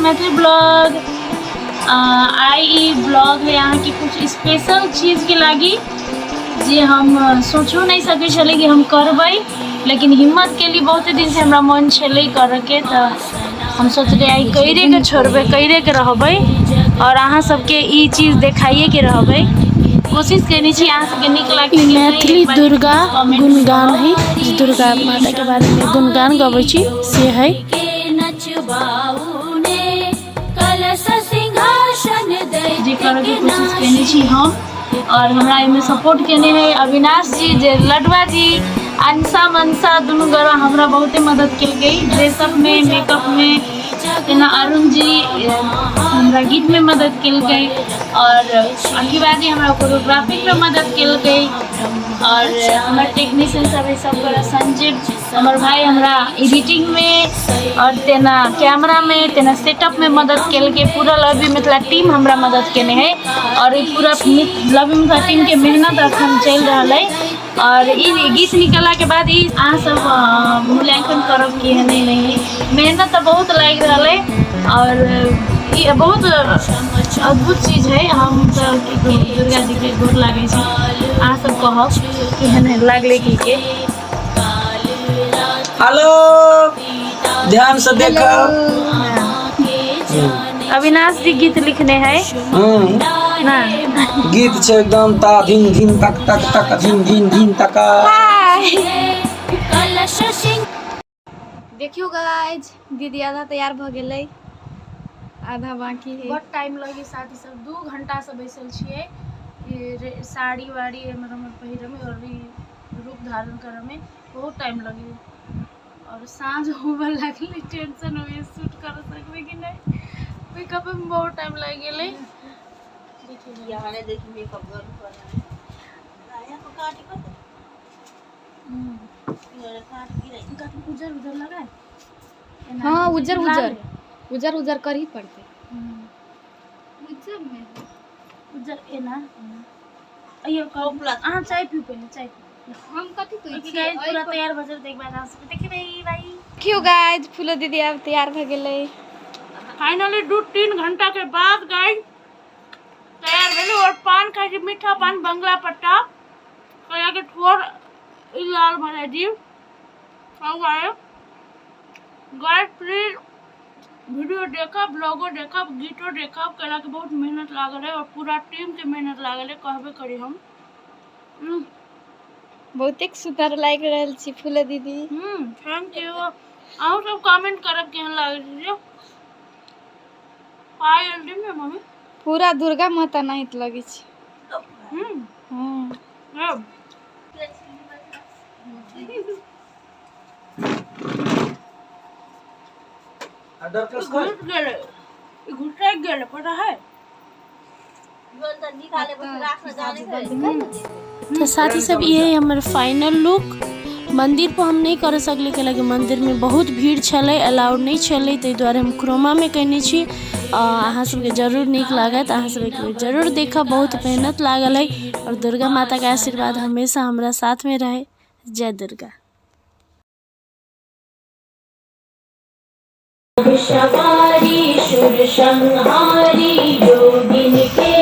Maithili blog. आइ ई blog है अहाँके कुछ स्पेशल चीजके लागी जे हम सोचो नहीं सकै छलै कि हम करबै, लेकिन हिम्मत केली। बहुते दिन से हमरा मन छलै करऽके, तऽ हम सोचलियै आइ करिएके छोड़बै, करिएके रहबै और अहाँ सबके ई चीज देखाइएके रहबै। कोशिश केने छी अहाँ सबके नीक लागतै कि नहि। मैथिली एक बार दुर्गा कमेंट गुणगान है, जे दुर्गा माताके बारेमे गुणगान गबै छी से है। जे करऽके कोशिश केने छी हम और हमरा एहिमे सपोर्ट केने है अविनाश जी, जे लडुआ जी, अंशा मनसा दुनू गोरा हमरा बहुते मदद केलकै ड्रेसअप में, मेकअप में। तेना अरुण जी हमरा गीत में मदद केलकै और अकीबा जी हमरा कोरियोग्राफी में मदद केलकै और हमर टेक्नीशियन सब है सब गोरा, संजीव हमर भाई हमरा एडिटिंग में और तेना कैमरा में, तेना सेटअप में मदद केलकै। पूरा लव you Mithila team हमरा मदद केने है और ई पूरा लव you Mithila team के मेहनत अखन चलि रहल है। और ई गीत निकलला के बाद ई अहाँ सब मूल्यांकन करब कि है नहीं नहीं। मेहनत तऽ बहुत लागि रहल है और ई बहुत अद्भुत चीज है। हम तऽ की कहू, दुर्गा जी के गोर लागै छी। अहाँ सब कहब केहन लागलै की के। हेलो, ध्यान से देखो। अविनाश जी गीत लिखने है ना? गीत छै एकदम ता धिन धिन तक तक तक धिन धिन धिन तक। देखियो गाइज, दीदी आधा तैयार भ गेलै, आधा बाकी है। बड टाइम लगे साथी सब, 2 घंटा से बैसल छियै साड़ी वाड़ी एमहर ओमहर पहिरमे और ई रूप धारण करऽमे बहुत टाइम लगे और साँझ होबऽ लागलै, टेंशन होइए शूट कर सकबै कि नहि। मेकअप में बहुत टाइम लागि गेलै। उजर उजर लगाए। हाँ, उज्जर उज्जर उज्जर उज्जर करही पड़तै। उज्जर एना अइयो। अहाँ चाय पीऊ पहिले, चाय पीऊ। हम कथी कहै ओके गाइस, पूरा तैयार भऽ जायब तऽ एक बार अहाँ सबके देखेबै भाई। देखियो गाइज, फूलो दीदी आब तैयार भ गेलै। फाइनली 2-3 घंटा के बाद गाइस तैयार भेलू और पान खाइ छी, मीठा पान बंगला पट्टा। कहिया के ठोर ई लाल भऽ जाइ छी। आउ गाइस, प्लीज वीडियो देखब, ब्लॉगो देखब, गीतो देखब, कैला के बहुत मेहनत लागल है और पूरा टीम के मेहनत लागल है, कहबे करी हम। बहुतेक सुंदर लागि रहल छी फूलो दीदी। Thank you. अहूँ सब कमेंट करब केहन लागल छै। पायल दिन ने मम्मी। पूरा दुर्गा माता नाहित लगै छै। अब घुस गेलै, ई घुसैक गेलै, पता है। तऽ साथी सब, ई है हमर फाइनल लुक। मंदिर पर हम नहीं कर सकली, कैलाकि मंदिर में बहुत भीड़ छलै, अलाउड नहीं छलै, ताहि दुआरे हम क्रोमामे कयने छी। अहाँ सबके जरूर नीक लागत, अहाँ सब एक बेर जरूर देखब। बहुत मेहनत लागल है और दुर्गा माताके आशीर्वाद हमेशा हमरा साथमे रहै। जय दुर्गा।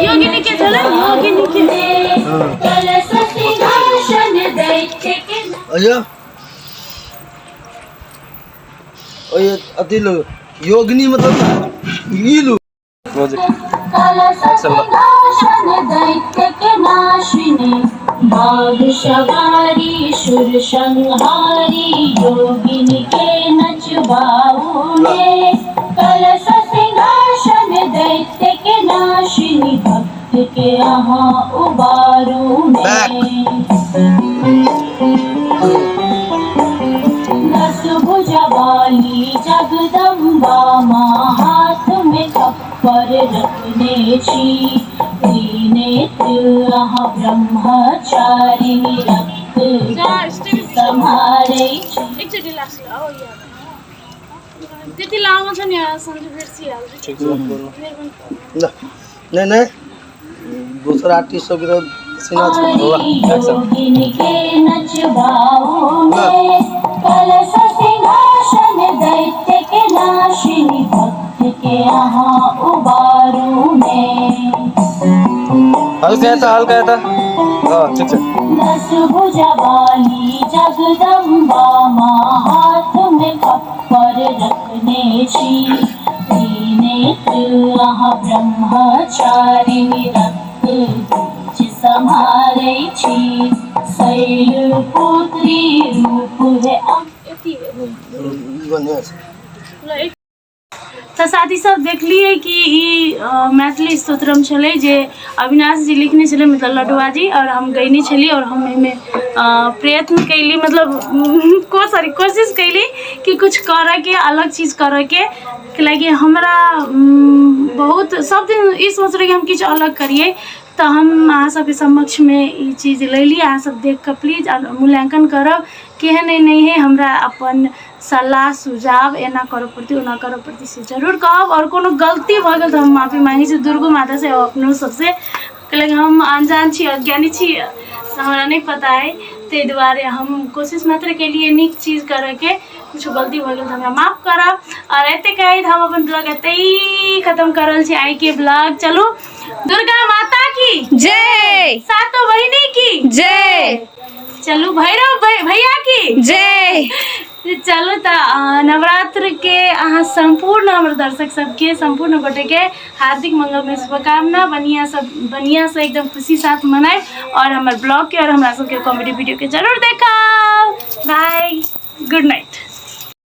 योगिनी के छलै, योगिनी के। अयो ओए अथी लो, योगिनी मतलब ई लो सवारी सुर संहारी योगिनी के नचबाऊने, कलश सिंहासन दैत्य के नाशिनी, भक्त के अहाँ उबारू ने। दस भुजा वाली जगदम्बा माँ, हाथ में थप्पड़ रखने छी, त्रिनेत्र अहाँ ब्रह्मचारिणी, रक्त सम्हारै छी। एकचोटि लास्ट हो, त्यति लामो छ नि सन्जु, बिर्सिहाल्छु। ठीक छै, ल, नहि नहि, दोसर आर्टिस्ट सबके तऽ सीना छै। योगिनी के नचबाऊने, कलश सिंहासन दैत्य के नाशिनी, भक्त के अहाँ उबारू ने। हल्का यता, हल्का यता। अँ, ठिक छ। दस भुजा वाली जगदम्बा माँ, हाथ में खप्पर रखने छी। त्रिनेत्र अहाँ ब्रह्मचारिणी, रक्त बीज सम्हारै छी। शैलपुत्री रूप है। ई बढ़िआँ छै। तऽ साथी सब, देखलियै कि ई मैथिली स्तोत्रम छलै जे अविनाश जी लिखने छलै, मतलब लडुआ जी, आओर हम गयने छलियै। आओर हम एहिमे प्रयत्न कयली, मतलब को सॉरी, कोशिश कयली कि कुछ करऽके, अलग चीज करऽके, कैलाकि हमरा बहुत सब दिन ई सोच रही कि हम किछु अलग करियै। तऽ हम अहाँ सबके समक्षमे ई चीज लैली। अहाँ सब देख कऽ प्लीज मूल्यांकन करब, केहन अइ, नहि हइ। हमरा अपन सलाह सुझाव, एना करऽ पड़तै, ओना करऽ पड़तै, से जरूर कहब। आओर कोनो गलती भऽ गेल तऽ हम माफी माँगै छी दुर्गो मातासँ आओर अपनो सबसँ, कैलाकि हम अनजान छी, अज्ञानी छी, तऽ हमरा नहि पता अइ। ताहि दुआरे हम कोशिश मात्र केलियै नीक चीज करऽके। किछु गलती भऽ गेल तऽ हमरा माफ करब। आओर एतेक कहैत हम अपन ब्लॉग एतहि खतम कर रहल छी आइके ब्लॉग। चलू, दुर्गा माता की जय! सातो बहिनी की जय! चलू, भैरव भैया की जय! चलू, तऽ नवरात्रके अहाँ सम्पूर्ण हमर दर्शक सबके, सम्पूर्ण गोटेके हार्दिक मंगलमय शुभकामना। बढ़िआँ सब, बढ़िआँसँ एकदम खुशी साथ मनायब आओर हमर ब्लॉगके आओर हमरा सबके कॉमेडी वीडियोके जरूर देखब। Bye, good night.